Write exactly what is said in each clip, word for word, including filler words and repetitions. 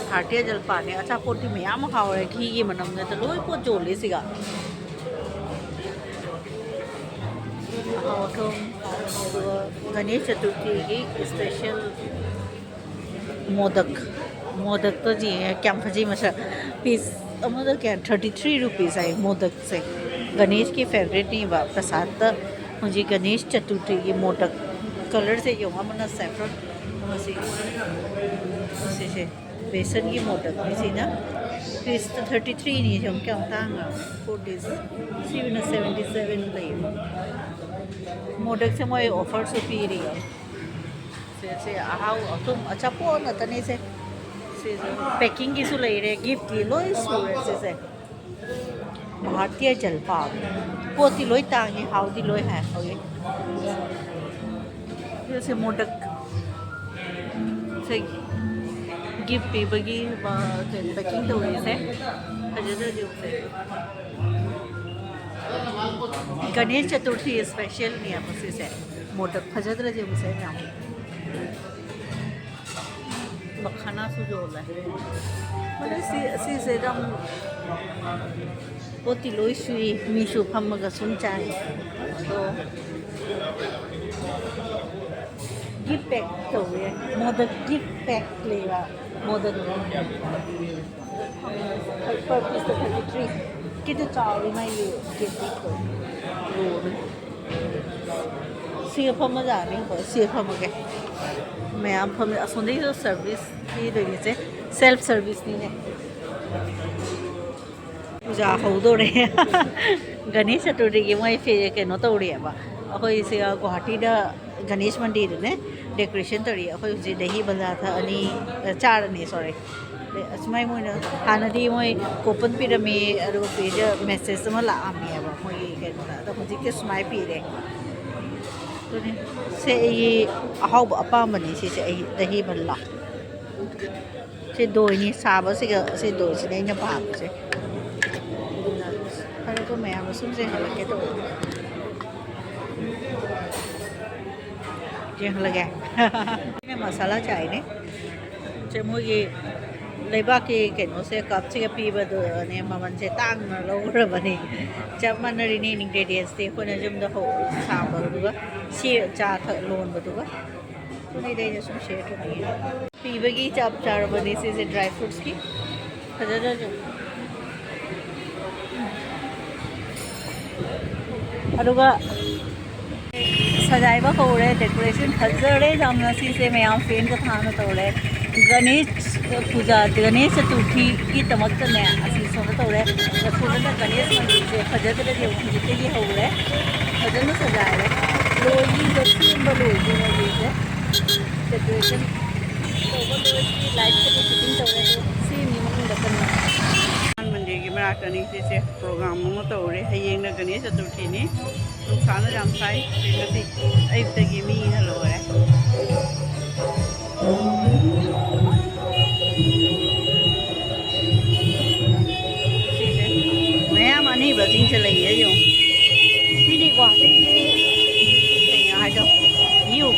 Thirty ꯖꯜꯄꯥꯅꯦ꯫ ꯑꯆꯥꯄꯣꯠꯇꯤ ꯃꯌꯥꯝ ꯍꯥꯎꯔꯦ, ꯘꯤꯒꯤ ꯃꯅꯝ ꯅꯠꯇ ꯂꯣꯏ ꯄꯣꯠ ꯌꯣꯜꯂꯦ ꯁꯤꯒ꯫ ꯑꯍꯥꯎ ꯑꯊꯨꯝ, ꯑꯗꯨꯒ ꯒꯅꯦꯁ ꯆꯇꯨꯔꯊꯤꯒꯤ ꯏꯁꯄꯦꯁꯦꯜ ꯃꯣꯗꯛ꯫ ꯃꯣꯗꯛꯇꯣ ꯌꯦꯡꯉꯦ ꯀꯌꯥꯝ ꯐꯖꯩ ꯃꯁꯛ꯫ ꯄꯤꯁ ꯑꯃꯗ ꯀꯌꯥ, ꯊꯥꯔꯇꯤ ꯊ꯭ꯔꯤ ꯔꯨꯄꯤꯁ ꯍꯥꯏ ꯃꯣꯗꯛꯁꯦ꯫ ꯒꯅꯦꯁꯀꯤ ꯐꯦꯕꯔꯦꯠꯅꯦꯕ ꯄ꯭ꯔꯁꯥꯗꯇ꯫ ꯍꯧꯖꯤꯛ ꯒꯅꯦꯁ ꯆꯇꯨꯔꯊꯤꯒꯤ ꯃꯣꯗꯛ꯫ ꯀꯂꯔꯁꯦ ꯌꯦꯡꯉꯣ, ꯑꯃꯅ ꯁꯦꯐ꯭ꯔꯟ, ꯑꯃꯁꯤ, ꯁꯤꯁꯦ꯫ ꯕꯦꯁꯟꯒꯤ ꯃꯣꯗꯛꯅꯤ ꯁꯤꯅ꯫ ꯄꯤꯁꯇ ꯊꯥꯔꯇꯤ ꯊ꯭ꯔꯤꯅꯤ꯫ ꯌꯦꯡꯉꯨ ꯀꯌꯥꯝ ꯇꯥꯡꯉ꯫ Four days. ꯁꯤꯅ ꯁꯕꯦꯟꯇꯤ ꯁꯕꯦꯟ ꯂꯩꯌꯦ꯫ ꯃꯣꯗꯛꯁꯦ ꯃꯣꯏ ꯑꯣꯐꯔꯁꯨ ꯄꯤꯔꯤꯌꯦ꯫ ꯁꯦ, ꯁꯦ ꯑꯍꯥꯎ ꯑꯊꯨꯝ ꯑꯆꯥꯄꯣꯠ ꯉꯥꯛꯇꯅꯤ ꯁꯦ꯫ ꯁꯤꯁꯨ ꯄꯦꯀꯤꯡꯒꯤꯁꯨ ꯂꯩꯔꯦ, ꯒꯤꯐꯀꯤ ꯂꯣꯏ ꯁꯨꯔꯦ ꯁꯤꯁꯦ꯫ ꯚꯥꯔꯇꯤꯌ ꯖꯜꯄꯥ꯫ ꯄꯣꯠꯇꯤ ꯂꯣꯏ ꯇꯥꯡꯉꯤ, ꯍꯥꯎꯗꯤ ꯂꯣꯏ ꯍꯥꯏ ꯍꯧꯖꯤꯛ꯫ ꯁꯤꯁꯦ ꯃꯣꯗꯛ꯫ ꯁꯦ ꯒꯤꯐ ꯄꯤꯕꯒꯤ, ꯑ, ꯀꯩꯅꯣ, ꯄꯦꯀꯤꯡ ꯇꯧꯔꯤꯁꯦ꯫ ꯐꯖꯗ꯭ꯔꯗꯤ ꯎꯁꯦ꯫ ꯒꯅꯦꯁ ꯆꯇꯨꯔꯊꯤ ꯏꯁꯄꯦꯁꯦꯜꯅꯦꯕ ꯁꯤꯁꯦ꯫ ꯃꯣꯗꯛ ꯐꯖꯗ꯭ꯔꯗꯤ ꯎꯁꯦ ꯃꯌꯥꯝ꯫ ꯃꯈꯥꯅꯥꯁꯨ ꯌꯣꯜꯂꯦ꯫ ꯑꯗꯨ ꯁꯤ, ꯁꯤꯁꯦ ꯌꯥꯝ ꯄꯣꯠꯇꯤ ꯂꯣꯏ ꯁꯨꯏ, ꯃꯤꯁꯨ ꯐꯝꯃꯒ ꯁꯨꯝ ꯆꯥꯏ꯫ ꯑꯗꯣ ꯒꯤꯐ ꯄꯦꯛ ꯇꯧꯋꯦ, ꯃꯣꯗꯛ ꯒꯤꯐ ꯄꯦꯛ ꯂꯩꯕ, ꯃꯣꯗꯛ꯫ ꯄꯔ ꯄꯤꯁꯇ ꯊꯥꯔꯇꯤ ꯊ꯭ꯔꯤ꯫ ꯈꯤꯇ ꯆꯥꯎꯔꯤ ꯃꯥꯒꯤ ꯀꯦꯖꯤꯗꯣ꯫ ꯂꯣꯏꯔꯦ꯫ ꯁꯤꯒ ꯐꯝꯃꯖꯥꯠꯅꯤꯀꯣ, ꯁꯤꯒ ꯐꯝꯃꯒꯦ꯫ ꯃꯌꯥꯝ ꯐꯝꯃꯦ꯫ ꯑꯁꯣꯝꯗꯒꯤꯁꯨ ꯁꯔꯚꯤꯁ ꯄꯤꯗꯣꯏꯅꯤꯁꯦ, ꯁꯦꯜꯐ ꯁꯔꯚꯤꯁꯅꯤꯅꯦ꯫ ꯄꯨꯖꯥ ꯍꯧꯗꯣꯔꯦ꯫ ꯒꯅꯦꯁ ꯆꯇꯨꯔꯊꯤꯒꯤ ꯃꯣꯏ ꯐꯦ-, ꯀꯩꯅꯣ ꯇꯧꯔꯤꯑꯕ꯫ ꯑꯩꯈꯣꯏꯁꯦ ꯒꯨꯋꯥꯍꯥꯇꯤꯗ ꯒꯅꯦꯁ ꯃꯟꯗꯤꯔꯗꯅꯦ ꯗꯦꯀꯣꯔꯦꯁꯟ ꯇꯧꯔꯤ꯫ ꯑꯩꯈꯣꯏ ꯍꯧꯖꯤꯛ ꯗꯍꯤ ꯕꯂꯥ ꯊꯛꯑꯅꯤ, ꯑ, ꯆꯥꯔꯅꯤ, ꯁꯣꯔꯤ꯫ ꯑꯗꯩ ꯑꯁꯨꯃꯥꯏ ꯃꯣꯏꯅ ꯍꯥꯟꯅꯗꯤ ꯃꯣꯏ ꯀꯣꯄꯟ ꯄꯤꯔꯝꯃꯤ, ꯑꯗꯨꯒ ꯄꯦꯖ ꯃꯦꯁꯦꯖ ꯑꯃ ꯂꯥꯛꯑꯝꯃꯦꯕ ꯃꯣꯏꯒꯤ ꯀꯩꯅꯣꯗ꯫ ꯑꯗꯣ ꯍꯧꯖꯤꯛꯇꯤ ꯁꯨꯃꯥꯏꯅ ꯄꯤꯔꯦ꯫ ꯑꯗꯨꯅꯤ꯫ ꯁꯦ ꯑꯩꯒꯤ ꯑꯍꯥꯎꯕ ꯑꯄꯥꯝꯕꯅꯤ ꯁꯤꯁꯦ, ꯑꯩ ꯗꯍꯤ ꯕꯂꯥ꯫ ꯁꯤ ꯗꯣꯏꯅꯤ ꯁꯥꯕꯁꯤꯒ, ꯁꯤ ꯗꯣꯏꯁꯤꯅꯦ ꯑꯩꯅ ꯄꯥꯝꯕꯁꯦ꯫ ꯑꯗꯨꯅ ꯐꯔꯦꯀꯣ ꯃꯌꯥꯝ, ꯁꯨꯝ ꯌꯦꯡꯍꯜꯂꯛꯀꯦ ꯇꯧꯕ꯫ ꯌꯦꯡꯍꯜꯂꯒꯦ꯫ ꯑꯩꯅ ꯃꯁꯥꯂꯥ ꯆꯥꯏꯅꯦ꯫ ꯁꯦ ꯃꯣꯏꯒꯤ ꯂꯩꯕꯥꯛꯀꯤ ꯀꯩꯅꯣꯁꯦ, ꯀꯞꯁꯤꯒ ꯄꯤꯕꯗꯨꯅꯦ ꯃꯃꯜꯁꯦ ꯇꯥꯡꯅ ꯂꯧꯈ꯭ꯔꯕꯅꯤ꯫ ꯆꯞ ꯃꯥꯟꯅꯔꯤꯅꯦ ingredients ꯇꯤ, ꯑꯩꯈꯣꯏꯅ ꯌꯨꯝꯗ ꯍꯧ-, ꯁꯥꯕꯗꯨꯒ, ꯁꯤ ꯆꯥ ꯊꯛ ꯂꯣꯟꯕꯗꯨꯒ꯫ ꯑꯗꯨꯅꯤꯗ ꯑꯩꯅ ꯁꯨꯝ share ꯇꯧꯅꯤꯡꯉꯤ꯫ ꯄꯤꯕꯒꯤ ꯆꯞ ꯆꯥꯔꯕꯅꯤ ꯁꯤꯁꯦ dry fruits ꯀꯤ꯫ ꯐꯖꯅꯁꯨ꯫ ꯑꯗꯨꯒ ꯁꯖꯥꯏꯕ ꯍꯧꯔꯦ, decoration ꯐꯖꯔꯦ ꯌꯥꯝꯅ꯫ ꯁꯤꯁꯦ ꯃꯌꯥꯝ fan ꯒ ꯊꯥꯅ ꯇꯧꯔꯦ꯫ ꯒꯅꯦꯁ ꯄꯨꯖꯥ, ꯒꯅꯦꯁ ꯆꯇꯨꯔꯊꯤꯒꯤꯗꯃꯛꯇꯅꯦ ꯑꯁꯤ ꯁꯣꯝꯗ ꯇꯧꯔꯦ꯫ ꯁꯣꯝꯗꯅ ꯒꯅꯦꯁ ꯃꯟꯗꯤꯔꯁꯦ ꯐꯖꯗ꯭ꯔꯗꯤ ꯍꯧꯖꯤꯛꯇꯒꯤ ꯍꯧꯔꯦ꯫ ꯐꯖꯅ ꯁꯖꯥꯏꯔꯦ꯫ ꯂꯣꯏꯗ꯭ꯔꯤꯕ, ꯁꯦꯝꯕ ꯂꯣꯏꯗ꯭ꯔꯤ ꯃꯟꯗꯤꯔꯁꯦ꯫ Decoration ꯇꯧꯕ ꯂꯣꯏꯗ꯭ꯔꯤ, light ꯀꯗꯤ fitting ꯇꯧꯔꯦ꯫ ꯑꯗꯣ ꯁꯤ ꯃꯤ ꯃꯅꯨꯡꯗ ꯆꯪꯉꯦ꯫ ꯍꯅꯨꯃꯥꯟ ꯃꯟꯗꯤꯔꯒꯤ ꯃꯅꯥꯛꯇꯅꯤ ꯁꯤꯁꯦ꯫ Program ꯑꯃ ꯇꯧꯔꯦ꯫ ꯍꯌꯦꯡꯅ ꯒꯅꯦꯁ ꯆꯇꯨꯔꯊꯤꯅꯤ꯫ ꯅꯨꯡꯁꯥꯅ ꯌꯥꯝ ꯁꯥꯏ꯫ ꯉꯁꯤ ꯑꯌꯨꯛꯇꯒꯤ ꯃꯤꯅ ꯂꯣꯏꯔꯦ꯫ ꯁꯤꯁꯦ ꯃꯌꯥꯝ ꯑꯅꯤꯕꯁꯤꯡꯁꯦ ꯂꯩꯌꯦ, ꯌꯦꯡꯉꯨ꯫ ꯁꯤꯅꯤ ꯒꯨꯋꯥꯍꯥꯇꯤꯒꯤ ꯀꯩꯅꯣ ꯍꯥꯏꯗꯣ, view꯫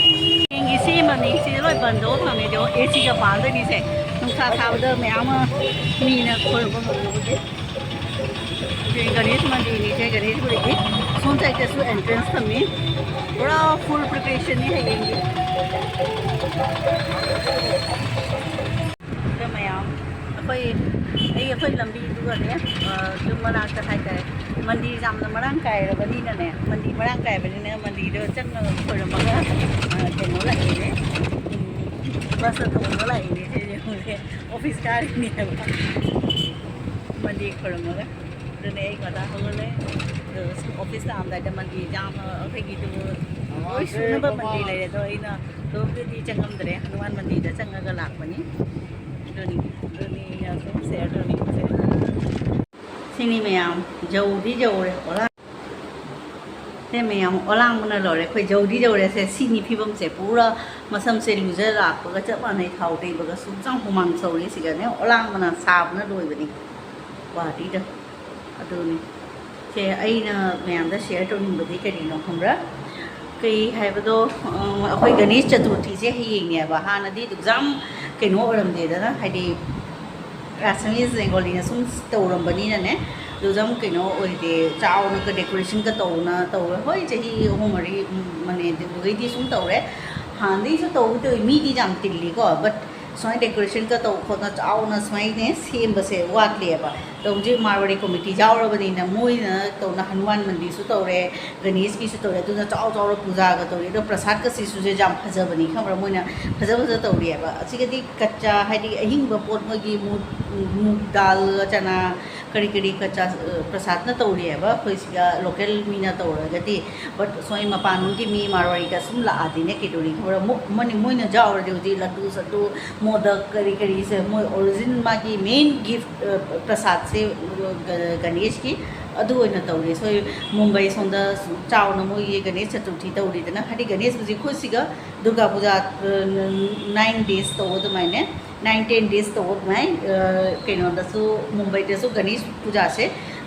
ꯍꯌꯦꯡꯒꯤ ꯁꯤ ꯑꯃꯅꯤ, ꯁꯤꯗ ꯂꯣꯏ ꯕꯟꯗꯣ ꯊꯝꯃꯦ꯫ ꯑꯗꯣ AC ꯒ ꯄꯥꯟꯗꯣꯏꯅꯤ ꯁꯦ꯫ ꯅꯨꯡꯁꯥ ꯁꯥꯕꯗ ꯃꯌꯥꯝ ꯑꯃ ꯃꯤꯅ ꯈꯣꯏꯔꯨꯝꯕ ꯉꯝꯗꯕꯒꯤ꯫ ꯁꯤ ꯒꯅꯦꯁ ꯃꯟꯗꯤꯔꯅꯤ, ꯁꯦ ꯒꯅꯦꯁ ꯃꯟꯗꯤꯔꯒꯤ ꯑꯁꯣꯝ side ꯇꯁꯨ entrance ꯊꯝꯃꯤ꯫ ꯄꯨꯔꯥ full preparation ꯅꯤ ꯍꯌꯦꯡꯒꯤ꯫ ꯑꯗ ꯃꯌꯥꯝ ꯑꯩꯈꯣꯏ, ꯑꯩ, ꯑꯩꯈꯣꯏ ꯂꯝꯕꯤꯗꯨꯒꯅꯦ, ꯑ, ꯌꯨꯝ ꯃꯅꯥꯛꯇ ꯍꯥꯏꯇꯥꯔꯦ, ꯃꯟꯗꯤꯔ ꯌꯥꯝꯅ ꯃꯔꯥꯡ ꯀꯥꯏꯔꯕꯅꯤꯅꯅꯦ, ꯃꯟꯗꯤꯔ ꯃꯔꯥꯡ ꯀꯥꯏꯕꯅꯤꯅ ꯃꯟꯗꯤꯔꯗꯣ ꯆꯪꯉꯒ ꯈꯣꯏꯔꯝꯃꯒ, ꯑ, ꯀꯩꯅꯣ ꯂꯥꯛꯏꯅꯦ, ꯎꯝ, bus ꯇꯣꯡꯉꯒ ꯂꯥꯛꯏꯅꯦ꯫ ꯁꯤꯁꯦ ꯍꯧꯖꯤꯛ office ꯀꯥꯔꯤꯅꯦꯕ꯫ ꯃꯟꯗꯤꯔ ꯈꯣꯏꯔꯝꯃꯒ꯫ ꯑꯗꯨꯅꯦ ꯑꯩ ꯉꯟꯇꯥ ꯍꯧꯒꯠꯂꯦ꯫ ꯑꯗꯨꯒ office ꯂꯥꯛꯑꯝꯗꯥꯏꯗ ꯃꯟꯗꯤꯔ ꯌꯥꯝꯅ ꯑꯩꯈꯣꯏꯒꯤꯗꯨ ꯂꯣꯏ ꯁꯨꯅꯕ ꯃꯟꯗꯤꯔ ꯂꯩꯔꯦ꯫ ꯑꯗꯣ ꯑꯩꯅ ꯂꯣꯝꯗꯗꯤ ꯆꯪꯉꯝꯗ꯭ꯔꯦ꯫ ꯍꯅꯨꯃꯥꯟ ꯃꯟꯗꯤꯔꯗ ꯆꯪꯉꯒ ꯂꯥꯛꯄꯅꯤ꯫ ꯑꯗꯨꯅꯤ, ꯑꯗꯨꯅꯤ ꯑꯩꯅ ꯁꯨꯝ share ꯇꯧꯅꯤꯡꯕꯁꯦ꯫ ꯁꯤꯅꯤ ꯃꯌꯥꯝ, ꯌꯧꯗꯤ ꯌꯧꯔꯦ꯫ ꯁꯦ ꯃꯌꯥꯝ ꯑꯣꯂꯥꯡꯕꯅ ꯂꯣꯏꯔꯦ꯫ ꯑꯩꯈꯣꯏ ꯌꯧꯗꯤ ꯌꯧꯔꯦ꯫ ꯁꯦ ꯁꯤꯅꯤ ꯐꯤꯕꯝꯁꯦ꯫ ꯄꯨꯔꯥ ꯃꯁꯝꯁꯦ ꯂꯨꯖ ꯂꯥꯛꯄꯒ ꯆꯞ ꯃꯥꯟꯅꯩ꯫ ꯊꯥꯎ ꯇꯩꯕꯒ ꯁꯨꯝ ꯆꯥꯡ ꯍꯨꯃꯥꯡ ꯁꯧꯔꯤ꯫ ꯁꯤꯗꯅꯦ ꯑꯣꯂꯥꯡꯕꯅ ꯁꯥꯕꯅ ꯂꯣꯏꯕꯅꯤ ꯒꯨꯋꯥꯍꯥꯇꯤꯗ꯫ ꯑꯗꯨꯅꯤ꯫ ꯁꯦ ꯑꯩꯅ ꯃꯌꯥꯝꯗ share ꯇꯧꯅꯤꯡꯕꯗꯤ ꯀꯔꯤꯅꯣ ꯈꯪꯕ꯭ꯔꯥ? ꯀꯩ ꯍꯥꯏꯕꯗꯣ, ꯑ, ꯑꯩꯈꯣꯏ ꯒꯅꯦꯁ ꯆꯇꯨꯔꯊꯤꯁꯦ ꯍꯌꯦꯡꯅꯦꯕ꯫ ꯍꯥꯟꯅꯗꯤ ꯑꯗꯨꯛ ꯌꯥꯝ ꯀꯩꯅꯣ ꯑꯣꯏꯔꯝꯗꯦꯗꯅ, ꯍꯥꯏꯗꯤ ꯑꯁꯥꯃꯤꯁ ꯕꯦꯡꯒꯣꯂꯤꯅ ꯁꯨꯝ ꯇꯧꯔꯝꯕꯅꯤꯅꯅꯦ, ꯑꯗꯨꯗ ꯑꯃꯨꯛ ꯀꯩꯅꯣ ꯑꯣꯏꯗꯦ, ꯆꯥꯎꯅꯒ ꯗꯦꯀꯣꯔꯦꯁꯟꯒ ꯇꯧꯅ ꯇꯧꯋꯦ꯫ ꯍꯣꯏ, ꯆꯍꯤ ꯑꯍꯨꯝ ꯃꯔꯤ, ꯎꯝ, ꯃꯅꯦ ꯑꯗꯨꯗꯩꯗꯤ ꯁꯨꯝ ꯇꯧꯔꯦ꯫ ꯍꯥꯟꯅꯗꯩꯁꯨ ꯇꯧꯕ ꯇꯧꯏ, ꯃꯤꯗꯤ ꯌꯥꯝ ꯇꯤꯜꯂꯤꯀꯣ, ꯕꯠ ꯁꯨꯃꯥꯏꯅ ꯗꯦꯀꯣꯔꯦꯁꯟꯒ ꯇꯧ ꯈꯣꯠꯅ ꯆꯥꯎꯅ ꯁꯨꯃꯥꯏꯅ ꯁꯦꯝꯕꯁꯦ ꯋꯥꯠꯂꯦꯕ꯫ ꯑꯗꯣ ꯍꯧꯖꯤꯛ ꯃꯥꯔꯋꯥꯔꯤ ꯀꯣꯃꯤꯇꯤ ꯌꯥꯎꯔꯕꯅꯤꯅ ꯃꯣꯏꯅ ꯇꯧꯅ ꯍꯅꯨꯃꯥꯟ ꯃꯟꯗꯤꯔꯁꯨ ꯇꯧꯔꯦ, ꯒꯅꯦꯁꯀꯤꯁꯨ ꯇꯧꯔꯦ, ꯑꯗꯨꯅ ꯆꯥꯎ ꯆꯥꯎꯔ ꯄꯨꯖꯥꯒ ꯇꯧꯔꯦ꯫ ꯑꯗꯣ ꯄ꯭ꯔꯁꯥꯗꯀꯁꯤꯁꯨ ꯌꯥꯝ ꯐꯖꯕꯅꯤ, ꯈꯪꯕ꯭ꯔꯥ? ꯃꯣꯏꯅ ꯐꯖ ꯐꯖ ꯇꯧꯔꯤꯑꯕ꯫ ꯑꯁꯤꯒꯗꯤ ꯀꯆꯥ, ꯍꯥꯏꯗꯤ ꯑꯍꯤꯡꯕ ꯄꯣꯠ, ꯃꯣꯏꯒꯤ ꯃꯨꯛ, ꯃꯨꯛ ꯗꯥꯜ, ꯆꯅꯥ, ꯀꯔꯤ ꯀꯔꯤ ꯀꯆꯥ, ꯑ, ꯄ꯭ꯔꯁꯥꯗꯅ ꯇꯧꯔꯤꯑꯕ, ꯑꯩꯈꯣꯏ ꯁꯤꯗ ꯂꯣꯀꯦꯜ ꯃꯤꯅ ꯇꯧꯔꯒꯗꯤ꯫ ꯕꯠ ꯁꯣꯏ ꯃꯄꯥꯟꯂꯣꯝꯒꯤ ꯃꯤ ꯃꯥꯔꯋꯥꯔꯤꯒ ꯁꯨꯝ ꯂꯥꯛꯑꯗꯤꯅꯦ, ꯀꯩꯗꯧꯔꯤ ꯈꯪꯕ꯭ꯔꯥ? ꯃꯨꯛ ꯑꯃꯅꯤ ꯃꯣꯏꯅ ꯌꯥꯎꯔꯗꯤ ꯍꯧꯖꯤꯛ ꯂꯗꯨ ꯁꯗꯨ, ꯃꯣꯗꯛ ꯀꯔꯤ ꯀꯔꯤꯁꯦ, ꯃꯣꯏ ꯑꯣꯔꯤꯖꯤꯟ ꯃꯥꯒꯤ ꯃꯦꯟ ꯒꯤꯐ, ꯑ, ꯄ꯭ꯔꯁꯥꯗꯁꯦ, ꯑ, ꯒ-, ꯒꯅꯦꯁꯀꯤ ꯑꯗꯨ ꯑꯣꯏꯅ ꯇꯧꯔꯤ꯫ ꯁꯣꯏ ꯃꯨꯝꯕꯩ ꯁꯣꯝꯗ ꯆꯥꯎꯅ ꯃꯣꯏꯒꯤ ꯒꯅꯦꯁ ꯆꯇꯨꯔꯊꯤ ꯇꯧꯔꯤꯗꯅ, ꯍꯥꯏꯗꯤ ꯒꯅꯦꯁ ꯍꯧꯖꯤꯛ ꯑꯩꯈꯣꯏ ꯁꯤꯒ ꯗꯨꯔꯒꯥ ꯄꯨꯖꯥ, ꯑ, ꯅꯥꯏꯟ ꯗꯦꯖ ꯇꯧꯕ ꯑꯗꯨꯃꯥꯏꯅ, ꯅꯥꯏꯟ ꯇꯦꯟ ꯗꯦꯖ ꯇꯧꯕ ꯑꯗꯨꯃꯥꯏꯅ, ꯑ, ꯀꯩꯅꯣꯗꯁꯨ, ꯃꯨꯝꯕꯩꯗꯁꯨ ꯒꯅꯦꯁ ꯄꯨꯖꯥꯁꯦ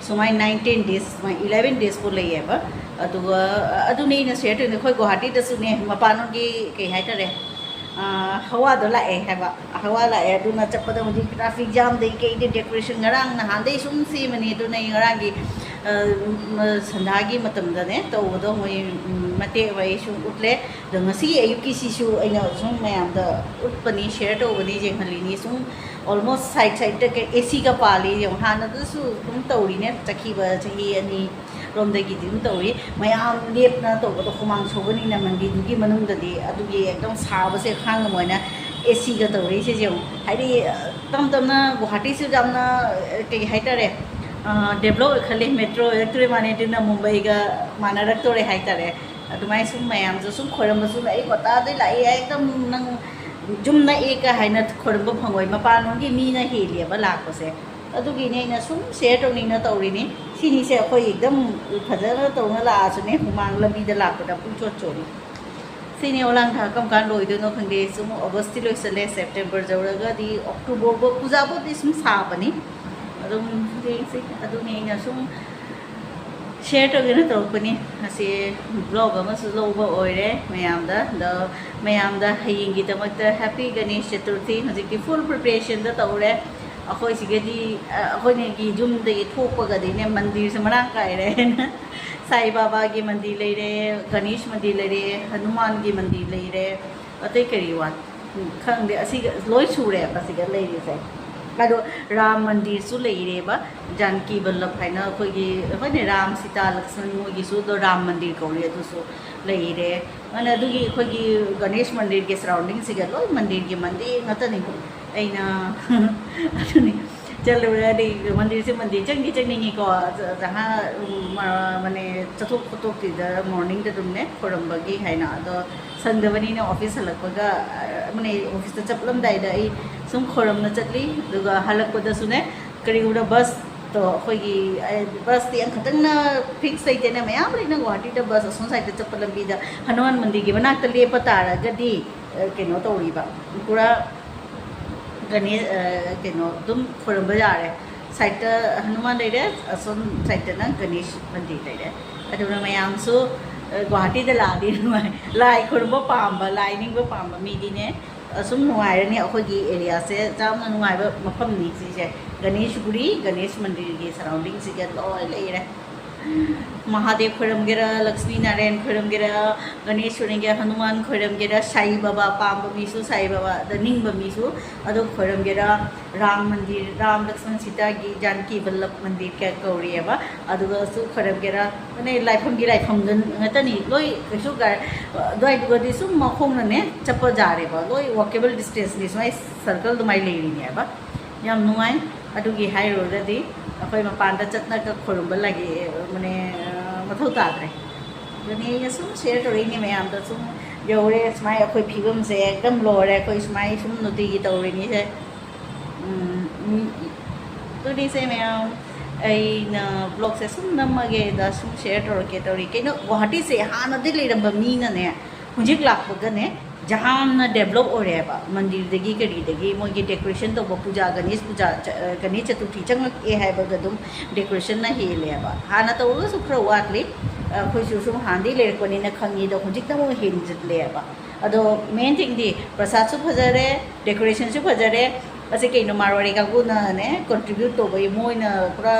ꯁꯨꯃꯥꯏꯅ ꯅꯥꯏꯟ ꯇꯦꯟ ꯗꯦꯖ, ꯁꯨꯃꯥꯏꯅ ꯏꯂꯦꯚꯦꯟ ꯗꯦꯖ ꯐꯥꯎ ꯂꯩꯌꯦꯕ꯫ ꯑꯗꯨꯒ, ꯑ, ꯑꯗꯨꯅꯦ ꯑꯩꯅ ꯁꯤꯌꯔ ꯇꯧꯔꯤꯁꯦ, ꯑꯩꯈꯣꯏ ꯒꯨꯋꯥꯍꯥꯇꯤꯗꯁꯨꯅꯦ, ꯃꯄꯥꯟꯂꯣꯝꯒꯤ ꯀꯩ ꯍꯥꯏꯇꯥꯔꯦ, ꯑ, ꯍꯋꯥꯗꯣ ꯂꯥꯛꯑꯦ ꯍꯥꯏꯕ, ꯍꯋꯥ ꯂꯥꯛꯑꯦ꯫ ꯑꯗꯨꯅ ꯆꯠꯄꯗ ꯍꯧꯖꯤꯛ ꯇ꯭ꯔꯥꯐꯤꯛ ꯖꯥꯝꯗꯩ ꯀꯩꯗꯩ ꯗꯦꯀꯣꯔꯦꯁꯟ ꯉꯔꯥꯡ ꯅꯍꯥꯟꯗꯩ ꯁꯨꯝ ꯁꯦꯝꯃꯅꯤ꯫ ꯑꯗꯨꯅ ꯑꯩ ꯉꯔꯥꯡꯒꯤ, ꯑ, ꯎꯝ, ꯁꯟꯗꯥꯒꯤ ꯃꯇꯝꯗꯅꯦ ꯇꯧꯕꯗꯣ ꯃꯣꯏ, ꯎꯝ, ꯃꯇꯦꯛ ꯑꯃ ꯑꯩ ꯁꯨꯝ ꯎꯠꯂꯦ꯫ ꯑꯗꯣ ꯉꯁꯤꯒꯤ ꯑꯌꯨꯛꯀꯤꯁꯤꯁꯨ ꯑꯩꯅ ꯁꯨꯝ ꯃꯌꯥꯝꯗ ꯎꯠꯄꯅꯤ, ꯁꯤꯌꯔ ꯇꯧꯕꯅꯤ, ꯌꯦꯡꯍꯜꯂꯤꯅꯤ꯫ ꯁꯨꯝ ꯑꯣꯜꯃꯣꯁ ꯁꯥꯏꯠ ꯁꯥꯏꯠꯇ ꯀꯩ ꯑꯦ ꯁꯤꯒ ꯄꯥꯜꯂꯤ ꯌꯦꯡꯉꯣ꯫ ꯍꯥꯟꯅꯗꯁꯨ ꯑꯗꯨꯝ ꯇꯧꯔꯤꯅꯦ, ꯆꯠꯈꯤꯕ ꯆꯍꯤ ꯑꯅꯤ ꯔꯣꯝꯗꯒꯤꯗꯤ ꯑꯗꯨꯝ ꯇꯧꯔꯤ꯫ ꯃꯌꯥꯝ ꯂꯦꯞꯅ ꯇꯧꯕꯗꯣ ꯍꯨꯃꯥꯡ ꯁꯧꯒꯅꯤꯅ ꯃꯟꯗꯤꯔꯗꯨꯒꯤ ꯃꯅꯨꯡꯗꯗꯤ, ꯑꯗꯨꯒꯤ ꯑꯦꯛꯗꯝ ꯁꯥꯕꯁꯦ ꯈꯥꯡꯉꯝꯃꯣꯏꯅ ꯑꯦ ꯁꯤꯒ ꯇꯧꯔꯛꯏꯁꯦ ꯌꯦꯡꯉꯣ꯫ ꯍꯥꯏꯗꯤ, ꯑ, ꯇꯞ ꯇꯞꯅ ꯒꯨꯋꯥꯍꯥꯇꯤꯁꯨ ꯌꯥꯝꯅ, ꯑ, ꯀꯩ ꯍꯥꯏꯇꯥꯔꯦ, ꯑ, ꯗꯦꯕꯂꯞ ꯑꯣꯏꯈꯠꯂꯦ, ꯃꯦꯇ꯭ꯔꯣ ꯑꯣꯏꯔꯛꯇꯣꯔꯦ, ꯃꯥꯟꯅꯗ꯭ꯔꯤꯅ ꯃꯨꯝꯕꯩꯒ ꯃꯥꯟꯅꯔꯛꯇꯣꯔꯦ ꯍꯥꯏꯇꯥꯔꯦ꯫ ꯑꯗꯨꯃꯥꯏꯅ ꯁꯨꯝ ꯃꯌꯥꯝꯁꯨ ꯁꯨꯝ ꯈꯣꯏꯔꯝꯕꯁꯨ ꯂꯥꯛꯏ, ꯉꯟꯇꯥꯗꯩ ꯂꯥꯛꯏ, ꯑꯦꯛꯗꯝ ꯅꯪ ꯌꯨꯝ ꯅꯛꯑꯦꯒ ꯍꯥꯏꯅ ꯈꯣꯏꯔꯝꯕ ꯐꯪꯉꯣꯏ, ꯃꯄꯥꯟꯂꯣꯝꯒꯤ ꯃꯤꯅ ꯍꯦꯜꯂꯦꯕ ꯂꯥꯛꯄꯁꯦ꯫ ꯑꯗꯨꯒꯤꯅꯦ ꯑꯩꯅ ꯁꯨꯝ ꯁꯤꯌꯔ ꯇꯧꯅꯤꯡꯅ ꯇꯧꯔꯤꯅꯤ꯫ ꯁꯤꯅꯤꯁꯦ ꯑꯩꯈꯣꯏ ꯑꯦꯛꯗꯝ ꯐꯖꯅ ꯇꯧꯅ ꯂꯥꯛꯑꯁꯨꯅꯦ, ꯍꯨꯃꯥꯡ ꯂꯝꯕꯤꯗ ꯂꯥꯛꯄꯗ ꯄꯨꯡꯆꯣꯠ ꯆꯣꯠꯂꯤ꯫ ꯁꯤꯅꯤ ꯑꯣꯂꯥꯡꯊꯥ ꯀꯔꯝ ꯀꯥꯟ ꯂꯣꯏꯗꯣꯏꯅꯣ ꯈꯪꯗꯦ꯫ ꯁꯨꯝ ꯑꯣꯒꯁꯇꯤ ꯂꯣꯏꯁꯜꯂꯦ, ꯁꯦꯞꯇꯦꯝꯕꯔ ꯌꯧꯔꯒꯗꯤ ꯑꯣꯛꯇꯣꯕꯔ ꯐꯥꯎ, ꯄꯨꯖꯥ ꯐꯥꯎꯗꯤ ꯁꯨꯝ ꯁꯥꯕꯅꯤ꯫ ꯑꯗꯨꯝ ꯌꯦꯡꯁꯤ꯫ ꯑꯗꯨꯅꯤ ꯑꯩꯅ ꯁꯨꯝ ꯁꯤꯌꯔ ꯇꯧꯒꯦꯅ ꯇꯧꯔꯛꯄꯅꯤ꯫ ꯉꯁꯤ ꯕ꯭ꯂꯣꯒ ꯑꯃꯁꯨ ꯂꯧꯕ ꯑꯣꯏꯔꯦ ꯃꯌꯥꯝꯗ꯫ ꯑꯗꯣ ꯃꯌꯥꯝꯗ ꯍꯌꯦꯡꯒꯤꯗꯃꯛꯇ ꯍꯦꯄꯤ ꯒꯅꯦꯁ ꯆꯇꯨꯔꯊꯤ꯫ ꯍꯧꯖꯤꯛꯇꯤ ꯐꯨꯜ ꯄ꯭ꯔꯤꯄꯦꯔꯦꯁꯟꯗ ꯇꯧꯔꯦ꯫ ꯑꯩꯈꯣꯏ ꯁꯤꯒꯗꯤ, ꯑ, ꯑꯩꯈꯣꯏꯅꯒꯤ ꯌꯨꯝꯗꯒꯤ ꯊꯣꯛꯄꯒꯗꯤꯅꯦ ꯃꯟꯗꯤꯔꯁꯦ ꯃꯔꯥꯡ ꯀꯥꯏꯔꯦ꯫ ꯁꯥꯏ ꯕꯥꯕꯥꯒꯤ ꯃꯟꯗꯤꯔ ꯂꯩꯔꯦ, ꯒꯅꯦꯁ ꯃꯟꯗꯤꯔ ꯂꯩꯔꯦ, ꯍꯅꯨꯃꯥꯟꯒꯤ ꯃꯟꯗꯤꯔ ꯂꯩꯔꯦ꯫ ꯑꯇꯩ ꯀꯔꯤ ꯋꯥꯠ? ꯎꯝ, ꯈꯪꯗꯦ꯫ ꯑꯁꯤꯒ ꯂꯣꯏ ꯁꯨꯔꯦꯕ ꯁꯤꯒ ꯂꯩꯔꯤꯁꯦ꯫ ꯑꯗꯣ ꯔꯥꯝ ꯃꯟꯗꯤꯔꯁꯨ ꯂꯩꯔꯦꯕ, ꯖꯥꯟꯀꯤ ꯕꯜꯂꯚ ꯍꯥꯏꯅ ꯑꯩꯈꯣꯏꯒꯤ, ꯑꯩꯈꯣꯏꯅ ꯔꯥꯝ, ꯁꯤꯇꯥ, ꯂꯛꯁꯃꯟ ꯃꯣꯏꯒꯤꯁꯨ ꯑꯗꯣ ꯔꯥꯝ ꯃꯟꯗꯤꯔ ꯀꯧꯔꯤ, ꯑꯗꯨꯁꯨ ꯂꯩꯔꯦ꯫ ꯑꯗꯨꯅ ꯑꯗꯨꯒꯤ ꯑꯩꯈꯣꯏꯒꯤ ꯒꯅꯦꯁ ꯃꯟꯗꯤꯔꯒꯤ ꯁꯔꯥꯎꯟꯗꯤꯡꯁꯤꯒ ꯂꯣꯏ ꯃꯟꯗꯤꯔꯒꯤ ꯃꯟꯗꯤꯔ ꯉꯥꯛꯇꯅꯤ꯫ ꯑꯩꯅ ꯑꯗꯨꯅꯤ ꯆꯠꯂꯨꯔꯗꯤ ꯃꯟꯗꯤꯔꯁꯦ ꯃꯟꯗꯤꯔ ꯆꯪꯗꯤ ꯆꯪꯅꯤꯡꯉꯤꯀꯣ, ꯖ-, ꯖꯍꯥ, ꯎꯝ, ꯃ-, ꯃꯅꯦ, ꯆꯠꯊꯣꯛ ꯈꯣꯠꯇꯣꯛꯇ꯭ꯔꯤꯗ ꯃꯣꯔꯅꯤꯡꯗ ꯑꯗꯨꯝꯅꯦ ꯈꯣꯏꯔꯝꯕꯒꯤ ꯍꯥꯏꯅ꯫ ꯑꯗꯣ ꯁꯪꯗꯕꯅꯤꯅ ꯑꯣꯐꯤꯁ ꯍꯜꯂꯛꯄꯒ, ꯑ, ꯃꯅꯦ, ꯑꯣꯐꯤꯁꯇ ꯆꯠꯂꯝꯗꯥꯏꯗ ꯑꯩ ꯁꯨꯝ ꯈꯣꯏꯔꯝꯅ ꯆꯠꯂꯤ꯫ ꯑꯗꯨꯒ ꯍꯜꯂꯛꯄꯗꯁꯨꯅꯦ ꯀꯔꯤꯒꯨꯝꯕ ꯕꯁꯇꯣ ꯑꯩꯈꯣꯏꯒꯤ, ꯑ, ꯕꯁꯇꯤ ꯑꯃꯈꯛꯇꯪꯅ ꯐꯤꯛꯁ ꯂꯩꯇꯦꯅ, ꯃꯌꯥꯝ ꯂꯩꯅ ꯒꯨꯋꯥꯍꯥꯇꯤꯗ ꯕꯁ ꯑꯁꯣꯝ ꯁꯥꯏꯗꯇ ꯆꯠꯄ ꯂꯝꯕꯤꯗ ꯍꯅꯨꯃꯥꯟ ꯃꯟꯗꯤꯔꯒꯤ ꯃꯅꯥꯛꯇ ꯂꯦꯞꯄ ꯇꯥꯔꯒꯗꯤ, ꯑ, ꯀꯩꯅꯣ ꯇꯧꯔꯤꯕ, ꯄꯨꯔꯥ ꯒꯅꯦ-, ꯑ, ꯀꯩꯅꯣ ꯑꯗꯨꯝ ꯈꯣꯏꯔꯝꯕ ꯌꯥꯔꯦ꯫ ꯁꯥꯏꯠꯇ ꯍꯅꯨꯃꯥꯟ ꯂꯩꯔꯦ, ꯑꯁꯣꯝ ꯁꯥꯏꯠꯇꯅ ꯒꯅꯦꯁ ꯃꯟꯗꯤꯔ ꯂꯩꯔꯦ꯫ ꯑꯗꯨꯅ ꯃꯌꯥꯝꯁꯨ, ꯑ, ꯒꯨꯋꯥꯍꯥꯇꯤꯗ ꯂꯥꯛꯑꯗꯤ ꯅꯨꯡꯉꯥꯏ, ꯂꯥꯏ ꯈꯣꯏꯔꯝꯕ ꯄꯥꯝꯕ, ꯂꯥꯏ ꯅꯤꯡꯕ ꯄꯥꯝꯕ ꯃꯤꯗꯤꯅꯦ, ꯑꯁꯨꯝ ꯅꯨꯡꯉꯥꯏꯔꯅꯤ꯫ ꯑꯩꯈꯣꯏꯒꯤ ꯑꯦꯔꯤꯌꯥꯁꯦ ꯌꯥꯝꯅ ꯅꯨꯡꯉꯥꯏꯕ ꯃꯐꯝꯅꯤ ꯁꯤꯁꯦ꯫ ꯒꯅꯦꯁ ꯒꯨꯔꯤ, ꯒꯅꯦꯁ ꯃꯟꯗꯤꯔꯒꯤ ꯁꯔꯥꯎꯟꯗꯤꯡꯁꯤꯒ ꯂꯣꯏ ꯂꯩꯔꯦ꯫ ꯃꯍꯥꯗꯦꯕ ꯈꯣꯏꯔꯝꯒꯦꯔꯥ, ꯂꯛꯁꯃꯤ ꯅꯥꯔꯥꯌꯟ ꯈꯣꯏꯔꯝꯒꯦꯔꯥ, ꯒꯅꯦꯁ ꯈꯣꯏꯔꯝꯒꯦꯔꯥ, ꯍꯅꯨꯃꯥꯟ ꯈꯣꯏꯔꯝꯒꯦꯔꯥ, ꯁꯥꯏ ꯕꯕꯥ ꯄꯥꯝꯕ ꯃꯤꯁꯨ ꯁꯥꯏ ꯕꯕꯥꯗ ꯅꯤꯡꯕ ꯃꯤꯁꯨ ꯑꯗꯨ ꯈꯣꯏꯔꯝꯒꯦꯔꯥ, ꯔꯥꯝ ꯃꯟꯗꯤꯔ, ꯔꯥꯝ ꯂꯛꯁꯃꯟ ꯁꯤꯇꯥꯒꯤ ꯖꯥꯟꯀꯤ ꯕꯜꯂꯚ ꯃꯟꯗꯤꯔ ꯀ-, ꯀꯧꯔꯤꯑꯕ, ꯑꯗꯨꯒꯁꯨ ꯈꯣꯏꯔꯝꯒꯦꯔꯥ, ꯃꯅꯦ, ꯂꯥꯏꯐꯝꯒꯤ ꯂꯥꯏꯐꯝꯗ ꯉꯥꯛꯇꯅꯤ ꯂꯣꯏ꯫ ꯀꯩꯁꯨ ꯒꯥ-, ꯑꯗꯨꯋꯥꯏꯗꯨꯒꯗꯤ ꯁꯨꯝ ꯃꯈꯣꯡꯅꯅꯦ ꯆꯠꯄ ꯌꯥꯔꯦꯕ, ꯂꯣꯏ ꯋꯥꯀꯦꯕꯜ ꯗꯤꯁꯇꯦꯟꯁꯅꯤ, ꯁꯨꯃꯥꯏ ꯁꯔꯀꯜ ꯑꯗꯨꯃꯥꯏꯅ ꯂꯩꯔꯤꯅꯦꯕ꯫ ꯌꯥꯝ ꯅꯨꯡꯉꯥꯏ꯫ ꯑꯗꯨꯒꯤ ꯍꯥꯏꯔꯨꯔꯒꯗꯤ ꯑꯩꯈꯣꯏ ꯃꯄꯥꯟꯗ ꯆꯠꯂꯒ ꯈꯣꯏꯔꯨꯝꯕ ꯂꯥꯏꯒꯤ, ꯃꯅꯦ, ꯃꯊꯧ ꯇꯥꯗ꯭ꯔꯦ꯫ ꯑꯗꯨꯅꯤ ꯑꯩꯅ ꯁꯨꯝ ꯁꯤꯌꯔ ꯇꯧꯔꯛꯏꯅꯦ ꯃꯌꯥꯝꯗ꯫ ꯁꯨꯝ ꯌꯧꯔꯦ ꯁꯨꯃꯥꯏ, ꯑꯩꯈꯣꯏ ꯐꯤꯕꯝꯁꯦ ꯑꯦꯛꯗꯝ ꯂꯣꯏꯔꯦ꯫ ꯑꯩꯈꯣꯏ ꯁꯨꯃꯥꯏ ꯁꯨꯝ ꯅꯨꯡꯇꯤꯒꯤ ꯇꯧꯔꯤꯅꯤꯁꯦ꯫ ꯎꯝ, ꯎꯝ, ꯑꯗꯨꯅꯤꯁꯦ ꯃꯌꯥꯝ, ꯑꯩꯅ ꯕ꯭ꯂꯣꯒꯁꯦ ꯁꯨꯝ ꯅꯝꯃꯒꯦꯗ ꯁꯨꯝ ꯁꯤꯌꯔ ꯇꯧꯔꯛꯀꯦ ꯇꯧꯔꯤ꯫ ꯀꯩꯅꯣ, ꯒꯨꯋꯥꯍꯥꯇꯤꯁꯦ ꯍꯥꯟꯅꯗꯤ ꯂꯩꯔꯝꯕ ꯃꯤꯅꯅꯦ, ꯍꯧꯖꯤꯛ ꯂꯥꯛꯄꯒꯅꯦ, ꯌꯥꯝꯅ ꯗꯦꯕꯂꯞ ꯑꯣꯏꯔꯦꯕ꯫ ꯃꯟꯗꯤꯔꯗꯒꯤ ꯀꯔꯤꯗꯒꯤ ꯃꯣꯏꯒꯤ ꯗꯦꯀꯣꯔꯦꯁꯟ ꯇꯧꯕ, ꯄꯨꯖꯥ, ꯒꯅꯦꯁ ꯄꯨꯖꯥ, ꯆ-, ꯑ, ꯒꯅꯦꯁ ꯆꯇꯨꯔꯊꯤ ꯆꯪꯉꯛꯑꯦ ꯍꯥꯏꯕꯒ ꯑꯗꯨꯝ ꯗꯦꯀꯣꯔꯦꯁꯟꯅ ꯍꯦꯜꯂꯦꯕ꯫ ꯍꯥꯟꯅ ꯇꯧꯔꯒꯁꯨ ꯈꯔ ꯋꯥꯠꯂꯤ, ꯑꯩꯈꯣꯏꯁꯨ ꯁꯨꯝ ꯍꯥꯟꯅꯗꯒꯤ ꯂꯩꯔꯛꯄꯅꯤꯅ ꯈꯪꯉꯤ, ꯑꯗꯣ ꯍꯧꯖꯤꯛꯇ ꯑꯃꯨꯛ ꯍꯦꯟꯖꯤꯜꯂꯦꯕ꯫ ꯑꯗꯣ ꯃꯦꯟ ꯊꯤꯡꯗꯤ ꯄ꯭ꯔꯁꯥꯗꯁꯨ ꯐꯖꯔꯦ, ꯗꯦꯀꯣꯔꯦꯁꯟꯁꯨ ꯐꯖꯔꯦ꯫ ꯑꯁꯤ ꯀꯩꯅꯣ, ꯃꯥꯔꯋꯥꯔꯤ ꯀꯥꯡꯕꯨꯅꯅꯦ ꯀꯟꯇ꯭ꯔꯤꯕ꯭ꯌꯨꯠ ꯇꯧꯕꯒꯤ, ꯃꯣꯏꯅ ꯄꯨꯔꯥ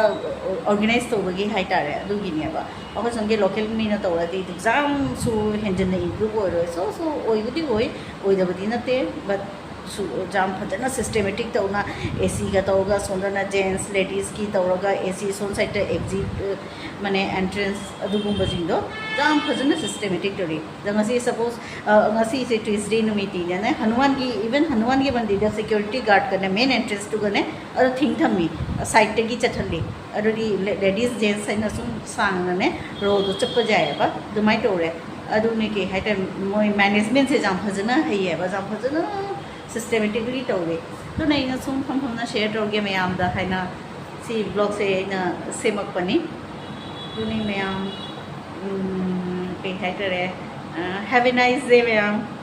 ꯑꯣꯔꯒꯅꯥꯏꯁ ꯇꯧꯕꯒꯤ ꯍꯥꯏꯇꯥꯔꯦ, ꯑꯗꯨꯒꯤꯅꯦꯕ꯫ ꯑꯩꯈꯣꯏ ꯁꯣꯝꯒꯤ ꯂꯣꯀꯦꯜ ꯃꯤꯅ ꯇꯧꯔꯗꯤ ꯑꯦꯛꯖꯥꯝꯁꯨ ꯍꯦꯟꯖꯤꯟꯅ ꯏꯝꯄ꯭ꯔꯨꯞ ꯑꯣꯏꯔꯣꯏ꯫ ꯁꯣ ꯁꯣ ꯑꯣꯏꯕꯨꯗꯤ ꯑꯣꯏ, ꯑꯣꯏꯗꯕꯗꯤ ꯅꯠꯇꯦ, ꯕꯠ ꯁꯨ ꯌꯥꯝ ꯐꯖꯅ ꯁꯤꯁꯇꯦꯃꯦꯇꯤꯛ ꯇꯧꯅ ꯑꯦ ꯁꯤꯒ ꯇꯧꯔꯒ, ꯁꯣꯝꯗꯅ ꯖꯦꯟꯠꯁ ꯂꯦꯗꯤꯁꯀꯤ ꯇꯧꯔꯒ, ꯑꯦ ꯁꯤ ꯁꯣꯝ ꯁꯥꯏꯗꯇ ꯑꯦꯛꯖꯤꯠ, ꯃꯥꯅꯦ, ꯑꯦꯟꯇ꯭ꯔꯦꯟꯁ, ꯑꯗꯨꯒꯨꯝꯕꯁꯤꯡꯗꯣ ꯌꯥꯝ ꯐꯖꯅ ꯁꯤꯁꯇꯦꯃꯦꯇꯤꯛ ꯇꯧꯔꯤ꯫ ꯑꯗ ꯉꯁꯤ ꯁꯄꯣꯁ, ꯉꯁꯤꯁꯦ ꯇ꯭ꯌꯨꯁꯗꯦ ꯅꯨꯃꯤꯠꯇꯤꯅꯦ, ꯍꯅꯨꯃꯥꯟꯒꯤ, ꯏꯚꯟ ꯍꯅꯨꯃꯥꯟꯒꯤ ꯃꯟꯗꯤꯔꯗ ꯁꯦꯀ꯭ꯌꯨꯔꯤꯇꯤ ꯒꯥꯔꯗꯀꯅꯦ, ꯃꯦꯟ ꯑꯦꯟꯇ꯭ꯔꯦꯟꯁꯇꯨꯒꯅꯦ ꯑꯗꯣ ꯊꯤꯡ ꯊꯝꯃꯤ, ꯁꯥꯏꯗꯇꯒꯤ ꯆꯠꯍꯜꯂꯤ꯫ ꯑꯗꯨꯗꯤ ꯂꯦ-, ꯂꯦꯗꯤꯁ ꯖꯦꯟꯠꯁ ꯍꯥꯏꯅ ꯁꯨꯝ ꯁꯥꯡꯅꯅꯦ ꯔꯣꯗꯣ ꯆꯠꯄ ꯌꯥꯏꯑꯕ꯫ ꯑꯗꯨꯃꯥꯏꯅ ꯇꯧꯔꯦ꯫ ꯑꯗꯨꯅꯤ ꯀꯩ ꯍꯥꯏꯇꯥꯔꯦ, ꯃꯣꯏ ꯃꯦꯅꯦꯖꯃꯦꯟꯁꯦ ꯌꯥꯝ ꯐꯖꯅ ꯍꯩꯌꯦꯕ, ꯌꯥꯝ ꯐꯖꯅ ꯁꯤꯁꯇꯦꯃꯦꯇꯤꯛꯂꯤ ꯇꯧꯔꯦ꯫ ꯑꯗꯨꯅ ꯑꯩꯅ ꯁꯨꯝ ꯐꯝ ꯐꯝꯅ ꯁꯦꯌꯔ ꯇꯧꯔꯒꯦ ꯃꯌꯥꯝꯗ ꯍꯥꯏꯅ ꯁꯤ ꯕ꯭ꯂꯣꯒꯁꯦ ꯑꯩꯅ ꯁꯦꯝꯃꯛꯄꯅꯤ꯫ ꯑꯗꯨꯅꯤ ꯃꯌꯥꯝ, ꯎꯝ, ꯀꯩ ꯍꯥꯏꯇꯥꯔꯦ, have a nice day ꯃꯌꯥꯝ꯫